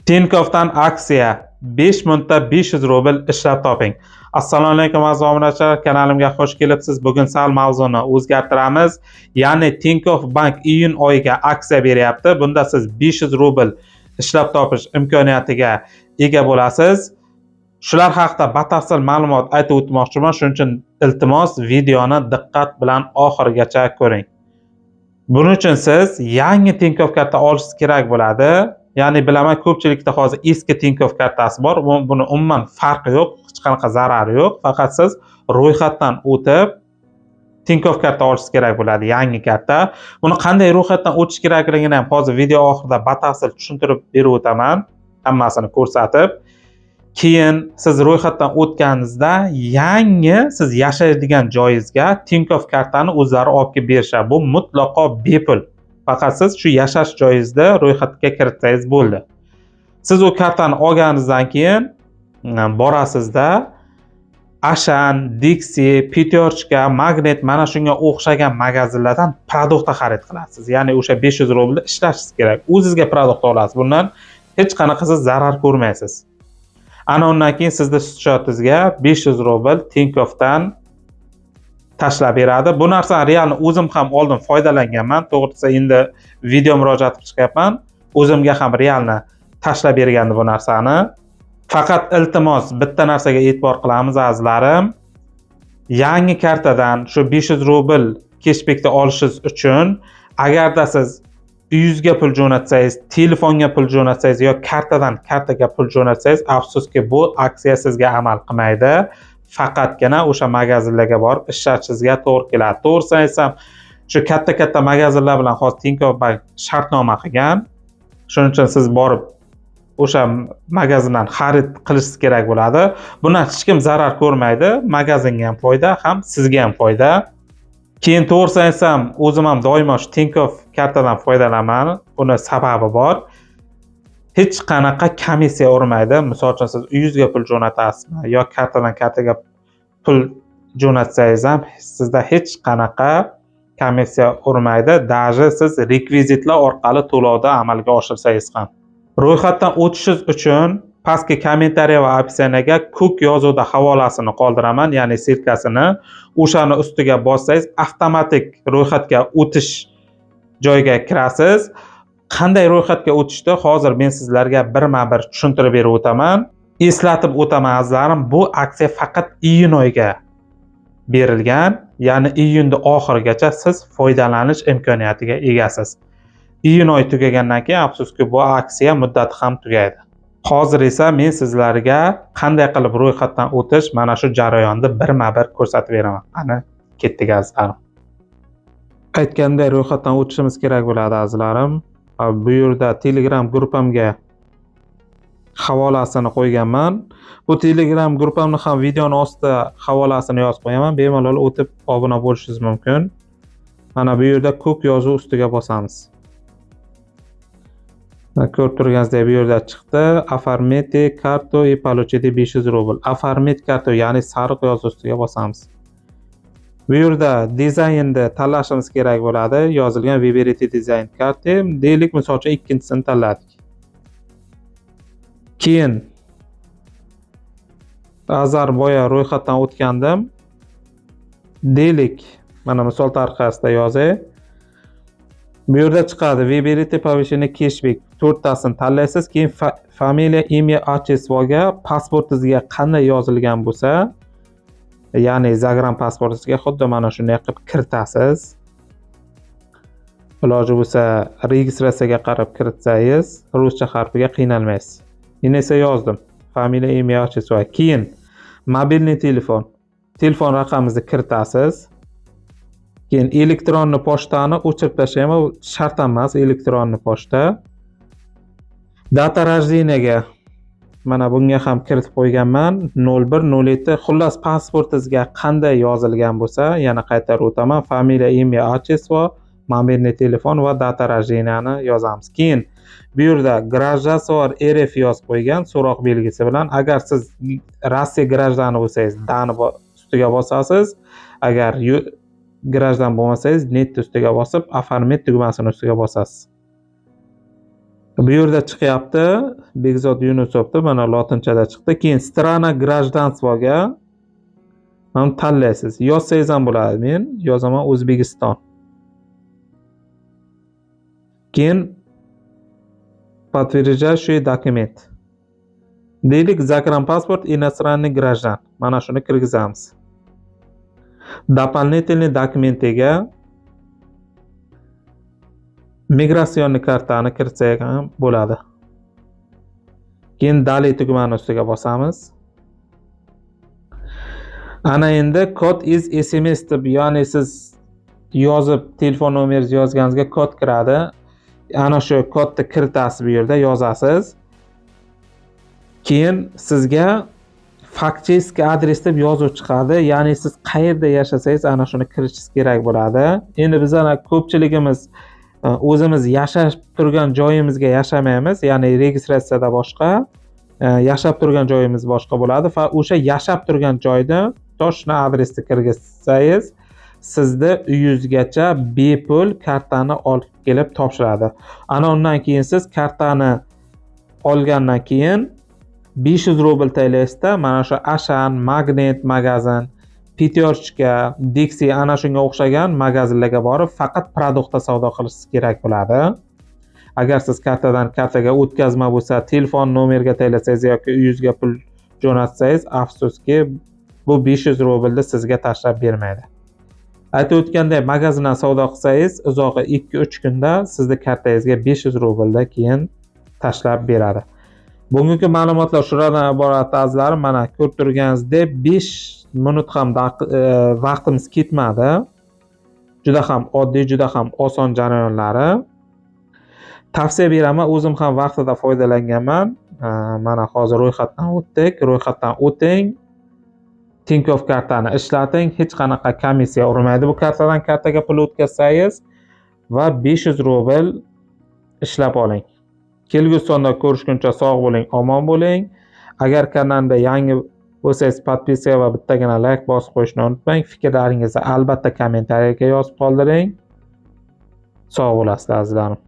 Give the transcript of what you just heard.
Tinkoffdan aksiya: 5 minutda 500 rubl ishlab toping. Assalomu alaykum, aziz obunachilar, kanalimga xush kelibsiz. Bugun sal mavzuni o'zgartiramiz. Ya'ni Tinkoff Bank iyun oyiga aksiya beryapti. Bunda siz 500 rubl ishlab topish imkoniyatiga ega bo'lasiz. Shular haqida batafsil ma'lumot aytib o'tmoqchiman. Shuning uchun, iltimos, videoni diqqat bilan oxirigacha ko'ring. Buning uchun siz yangi Tinkoff karta olishingiz kerak bo'ladi. Ya'ni bilaman, ko'pchilikda hozir eski Tinkoff kartasi bor. Buni umuman farqi yo'q, hech qanaqa zarari yo'q. Faqat siz ro'yxatdan o'tib Tinkoff karta olishingiz kerak bo'ladi, yangi karta. Buni qanday ro'yxatdan o'tish kerakligini ham hozir video oxirida batafsil tushuntirib berib o'taman, hammasini ko'rsatib. Keyin siz ro'yxatdan o'tganingizda yangi siz yashaydigan joyingizga Tinkoff kartani o'zlari olib kelib berishadi. Bu mutlaqo bepul. Faqat siz shu yashash joyingizda ro'yxatga kiritsangiz bo'ldi. Siz u kartani olganingizdan keyin borasizda Ashan, Dixi, Pyaterochka, Magnet, mana shunga o'xshagan magazinlardan продукт xarid qilasiz. Ya'ni o'sha 500 rublni ishlashingiz kerak. O'zizga продукт olasiz. Bundan hech qanaqa siz zarar ko'rmaysiz. Ana undan keyin sizni счёт ingizga 500 rubl Tinkoffdan tashlab beradi. Bu narsani реально o'zim ham oldin foydalanganman. To'g'risi, endi video murojaat qilib chiqyapman. O'zimga ham реально tashlab bergandi bu narsani. Faqat, iltimos, bitta narsaga e'tibor qilamiz, azizlarim. Yangi kartadan shu 500 rubl keshbekda olishingiz uchun agarda siz uyingizga pul jo'natsangiz, telefonga pul jo'natsangiz yo kartadan kartaga pul jo'natsangiz, afsuski, bu aksiya sizga amal qilmaydi. Faqatgina o'sha magazinlarga borib ishlashingizga to'g'ri keladi. To'g'risini aytsam, shu katta-katta magazinlar bilan hozir Tinkoff Bank shartnoma qilgan. Shuning uchun siz borib o'sha magazindan xarid qilishingiz kerak bo'ladi. Bundan hech kim zarar ko'rmaydi. Magazinga ham foyda, ham sizga ham foyda. Keyin, to'g'risini aytsam, o'zim ham doimo shu Tinkoff kartadan foydalanaman. Buni sababi bor. Hech qanaqa komissiya urmaydi. Misol uchun, siz uyingizga pul jo'natasizmi yo kartadan kartaga pul jo'natsangiz ham, sizda hech qanaqa komissiya urmaydi. Даже siz rekvizitlar orqali to'lovni amalga oshirsangiz ham. Ro'yxatdan o'tishingiz uchun pastki комментария va описание ga ko'k yozuvda havolasini qoldiraman, ya'ni ссылка sini. O'shani ustiga bossangiz, avtomatik ro'yxatga o'tish joyiga kirasiz. Qanday ro'yxatga o'tishni hozir men sizlarga birma-bir tushuntirib berib o'taman. Eslatib o'taman, azizlarim, bu aksiya faqat iyun oyiga berilgan, ya'ni iyunni oxirigacha siz foydalanish imkoniyatiga egasiz. Iyun oyi tugagandan keyin, afsuski, bu aksiya muddati ham tugaydi. Hozir esa men sizlarga qanday qilib ro'yxatdan o'tish, mana shu jarayonni birma-bir ko'rsatib beraman. Ana, ketdik, azizlarim. Aytganday, ro'yxatdan o'tishimiz kerak bo'ladi, azizlarim. Bu yerda Telegram gruppamga havolasini qo'yganman. Bu Telegram gruppamni ham videoni ostida havolasini yozib qo'yaman. Bemalol o'tib obuna bo'lishingiz mumkin. Mana bu yerda ko'k yozuv ustiga bosamiz. Mana, ko'rib turganingizdek, bu yerda chiqdi. Оформите карту и получите 500 rubl. Оформить карту, ya'ni sariq yozuv ustiga bosamiz. Bu yerda dizaynni tanlashimiz kerak bo'ladi. Yozilgan "Выберите дизайн карты". Deylik, misol uchun, ikkinchisini tanladik. Keyin azar boya ro'yxatdan o'tgandim. Deylik, mana misol tariqasida yozay. Bu yerda chiqadi "Выберите повышенный кэшбэк". To'rttasini tanlaysiz, keyin фамилия, имя, отчество ga pasportingizga qanday yozilgan bo'lsa, ya'ni загран pasportingizga xuddi mana shunday qilib kiritasiz. Iloji bo'lsa, registratsiyaga qarab kiritsangiz, ruscha harfiga qiynalmaysiz. Endi esa yozdim. Фамилия, имя, отчество. Keyin мобильный telefon. Telefon raqamingizni kiritasiz. Keyin электронный pochtani o'chirib tashlayman, u shart emas электронный pochta. Дата рождения ga mana bunga ham kiritib qo'yganman 0107. Xullas, pasportingizga qanday yozilgan bo'lsa, yana qaytarib o'taman: фамилия, имя, отчество, мобильный telefon va дата рождения ni yozamiz. Keyin bu yerda "гражданство РФ" yozib qo'ygan so'roq belgisi bilan. Agar siz Rossiya граждан i bo'lsangiz, "да" ni ustiga bosasiz. Agar граждан bo'lmasangiz, "нет" ustiga bosib, "Оформить" tugmasini ustiga bosasiz. Bu yerda chiqyapti Bekzod Yunusovni, mana lotinchada chiqdi. Keyin страна гражданство ga mana tanlaysiz. Yozsangiz ham bo'ladi. Men yozaman O'zbekiston. Keyin подтверждающий документ. Deylik, загранпаспорт иностранный граждан. Mana shuni kirgizamiz. Дополнительный документ iga миграционный kartani kiritsak ham bo'ladi. Keyin "Далее" tugmani ustiga bosamiz. Ana endi "Код из SMS" deb, ya'ni siz yozib, telefon nomeringizni yozganingizga kod kiradi. Ana shu kodni kiritasiz, bu yerda yozasiz. Keyin sizga "Фактический адрес" deb yozuv chiqadi. Ya'ni siz qayerda yashasangiz, ana shuni kiritishingiz kerak bo'ladi. Endi bizlar ko'pchiligimiz o'zimiz yashab turgan joyimizga yashamaymiz, ya'ni registratsiyada boshqa, yashab turgan joyimiz boshqa bo'ladi va o'sha yashab turgan joyda точно adresni kirgizsangiz, sizni uyingizgacha bepul kartani olib kelib topshiradi. Ana undan keyin siz kartani olgandan keyin 500 rubl taylaysizda, mana shu Ashan, Magnet magazin, Пятёрочка, Dixie, ana shunga o'xshagan magazinlarga borib, faqat продукт da savdo qilishingiz kerak bo'ladi. Agar siz kartadan kartaga o'tkazma bo'lsa, telefon nomerga taylasangiz yoki uyingizga pul jo'natsangiz, afsuski, bu 500 rublni sizga tashlab bermaydi. Aytib o'tganday, magazindan savdo qilsangiz, uzog'i 2-3 kunda sizni kartangizga 500 rublda keyin tashlab beradi. Bugungi ma'lumotlar shulardan iborat, azizlarim. Mana ko'rib turganingizdek, 5 minut ham vaqtimiz ketmadi. Juda ham oddiy, juda ham oson jarayonlari. Tavsiya beraman, o'zim ham vaqtida foydalanganman. Mana hozir ro'yxatdan o'tdik. Ro'yxatdan o'ting. Tinkoff kartani ishlating, hech qanaqa komissiya urmaydi bu kartadan kartaga pul o'tkazsangiz va 500 rubl ishlab oling. Kelgusi sonda ko'rishguncha sog' bo'ling, omon bo'ling. Agar kanalda yangi bo'lsangiz, подписка va bittagina layk bosib qo'yishni unutmang. Fikrlaringizni albatta kommentariyaga yozib qoldiring. Sog' bo'lasizlar, azizlarim.